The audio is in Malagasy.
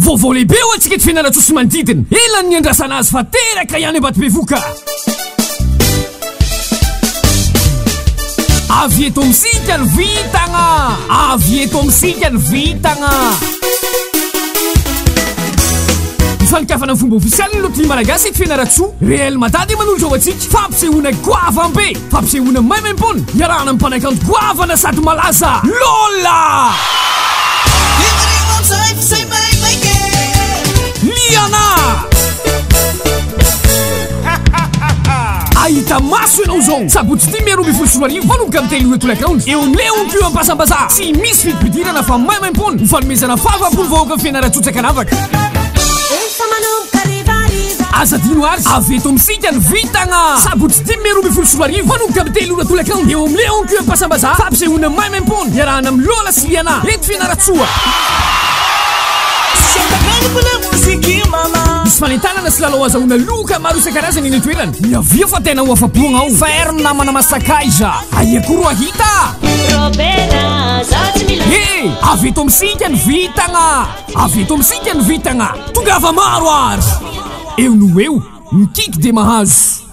Vaovao lehibe ho antsika eto Fianarantsoa sy manodidina. Ela ny niandrasana azy fa teraka ihany Ambatobevoka. Avy eto amintsika ny vintagna! Avy eto amintsika ny vintagna! Ny fanokafana ny fomba ofisialy ny loteria malagasy eto Fianarantsoa, Réel Mada dia manolotra ho antsika fampisehoana goavam-be, fampisehoana maimaimpoana, iarahana amin'ny mpanakanto goavana sady malaza, Lola! Liana! Ahita maso ianao izao! Sabotsy dimy mey 2012, manomboka amin'ny 3 ora tolakandro, eo amin'ny Léon Q Ampasambazaha. Tsy misy fidipidirana fa maimaimpoana ho fanomezana fahafaham-po ny vahoakan'i Fianarantsoa tsy ankanavaka. Aza adino ary, avy eto amintsika ny vintagna! Sabotsy dimy mey 2012, manomboka amin'ny 3 ora tolakandro, eo amin'ny Léon Q Ampasambazaha, fampisehoana maimaimpoana iarahana amin'i Lola sy Liana, eto Fianarantsoa. Misy fanentanana sy lalao azahoana loka maro isan-karazany eny an-toerana. Miavia fa tena ho afa-po agnao. Fa ry namana masakaiza, aia koa ro ahita? He! Avy eto amintsika ny vintagna! Avy eto amintsika ny vintagna! Tongava maro ary! Eo no ho eo, mikiky dia mahazo.